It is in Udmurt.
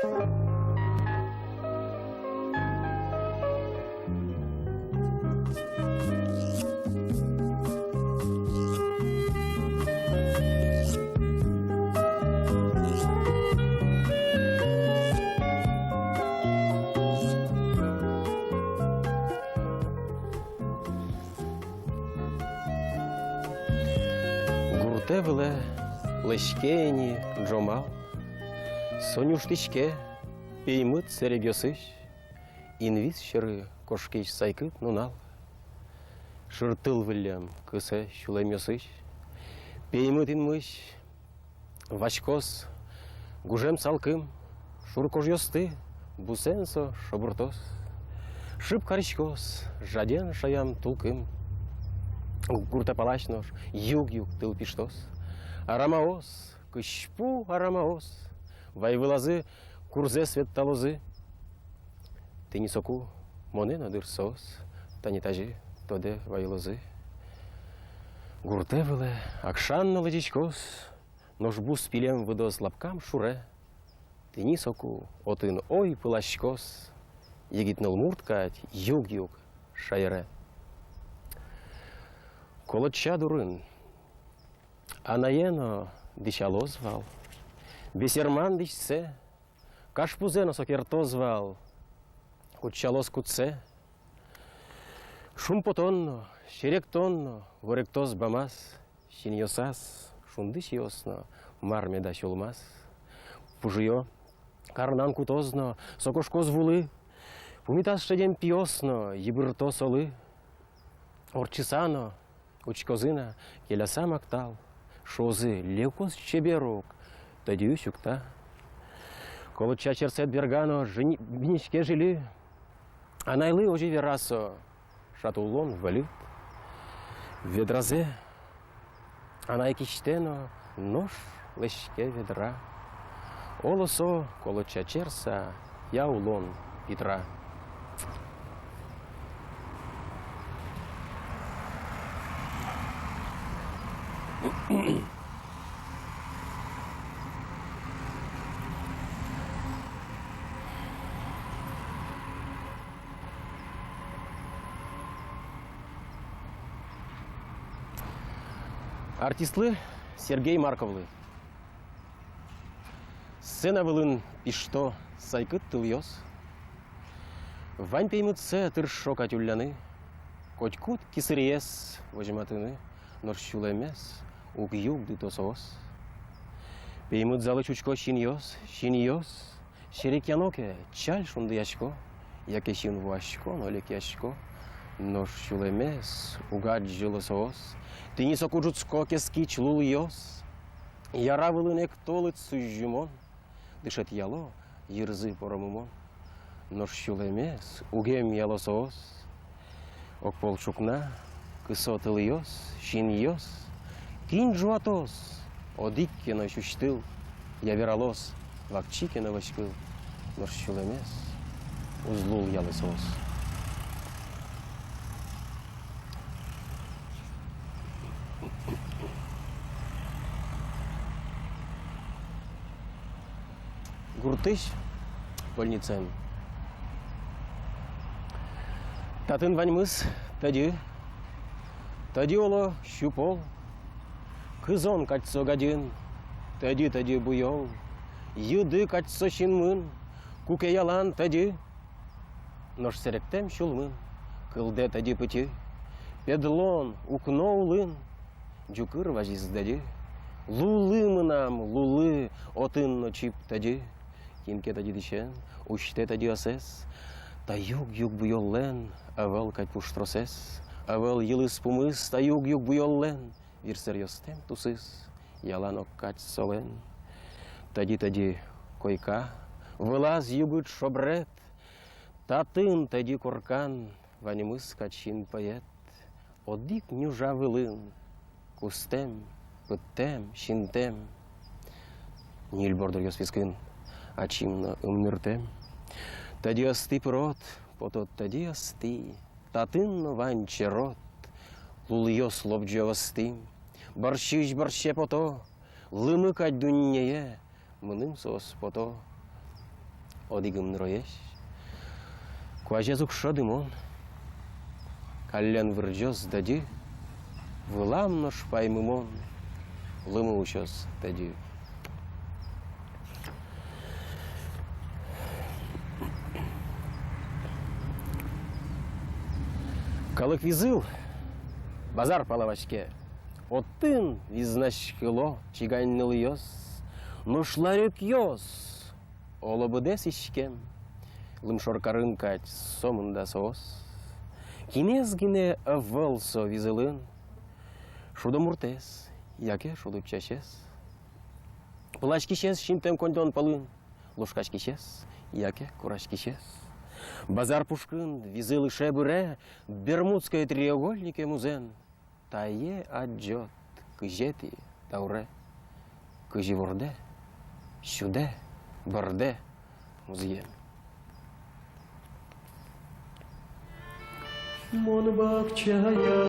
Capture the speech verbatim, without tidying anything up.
Гуртэ вылэ лэзиське ини ӝомал, со нюжтӥське пеймыт сэрегъёсысь, инвис сьӧры кошкись сайкыт нунал. Шыр тыл выллем кысэ сюлэмъёсысь, пеймыт инмысь васькоз гужем салкым, шур кожъёсты бусэн со шобыртоз. Шып кариськоз жаден шаям тулкым. Гуртэ палась нош юг-юг тыл пиштоз. Арамаос, кызьпу арамаос, вай вылазы курзэс ветталозы. Тӥни соку монэ но, дыр, соос тани тазьы тодэ вайылозы. Гуртэ вылэ акшан но лэзиськоз, нош бус пилем выдоз лапкам шуре. Тӥни соку отын ой пыласькоз, егит нылмурт кадь юг-юг шаере. Колодча дурын анае но дӥсялоз вал бесерман дӥсьсэ, кашпузэ но со кертоз вал, утчалоз кутсэ. Шумпотон но, серектон но воректоз бамаз, синъёсаз шунды сиос но мар меда сюлмаз. Пужыё карнан кутоз но, со кошкоз вулы, пумитаз шедем пиос но йыбырто солы. Ортчыса но учкозы на, келяса мактал, шуозы: левкос чебер ук, тӧдьыысь укта. Колодча черсэд берга но жини-, биниське жильы. Анайлы озьы вера со: шат улон выльыт. Ведразэ анай кисьтэ но, нош лэзиське ведра. Оло, со колодча черса я улон питра. Артистлы, Сергей Марковлы. Сцена вылын пишто сайкыт тылъёс. Вань пеймытсэ тыршо кадь улляны, котькуд кисыриез возьматыны, нош сюлэмез уг югдыто соос. Пеймыт залысь учко синъёс, синъёс. Серекъяно ке, чаль шундыясько, яке син вуасько но лекъясько, нош сюлэмез уг адӟыло соос. Тӥни соку ӝутско кескич лулъёс. Яра вылын эктолыд сузьымон, дышетъяло йырзы поромымон, нош сюлэмез уг эмъяло соос. Огпол ӵукна кысо тылъёс, синъёс. Кин ӝуатоз одӥг ке но сюсьтыл, я вералоз вакчи ке но вӧськыл, нош сюлэмез уз лулъялэ соос. Гуртысь больницаын. Татын ваньмыз тӧдьы, тӧдьы, оло, сю пол. Кызон кадь со гадьын, тӧдьы, тӧдьы буёл. Йыды кадь со синмын, куке ялан тӧдьы. Нош сэректэм сюлмын кылдэ тӧдьы пытьы. Педлон, укно улын, ӟукыр вазиз дӧдьы. Лулы мынам, лулы, отын но чип тӧдьы. Кин ке тӧдьы дӥсен усьтэ тӧдьы ӧсэз. Та юг-юг буёллэн ӧвӧл кадь пуштросэз, ӧвӧл йылыз-пумыз та юг-юг буёллэн. Вирсэръёстэм тусыз ялан ог кадь солэн. Тӧдьы, тӧдьы койка, вылаз югыт шобрет. Татын тӧдьы коркан ваньмыз кадь синпӧет. Одӥг нюжа вылын кустэм, пыдтэм, синтэм. Ньыль бордоръёс вискын ачим но ымныртэм. Тӧдьы ӧстӥ пырод, потод тӧдьы ӧстӥ. Татын но вань черод, лулъёс лобӟо ӧстӥм. Бӧрсьысь бӧрсе пото, лымы кадь дуннее мыным соос пото. одӥг ымныроесь. Куазез уг шӧды мон. Каллен вырӟоз дӧдьы, вылам нош паймымон лымы усёз тӧдьы. Калык визыл базар пала ваське. Отын визнаськыло чигань нылъёс, нош ларёкъёс оло быдэс иськем. Лымшор карын кадь сомында соос. Кинэз гинэ ӧвӧл со визылын: шудо муртэз яке шуд утчасез, пыласькисез синтэм коньдон пӧлын, лушкаськисез яке кураськисез. Базар пушкын визыл ыше-быре Бермудской треугольнике музэн. Тае адӟод, кызетӥ дауре, кызьы вордэ, сюдэ, бӧрдэ музъем. Мон бакчая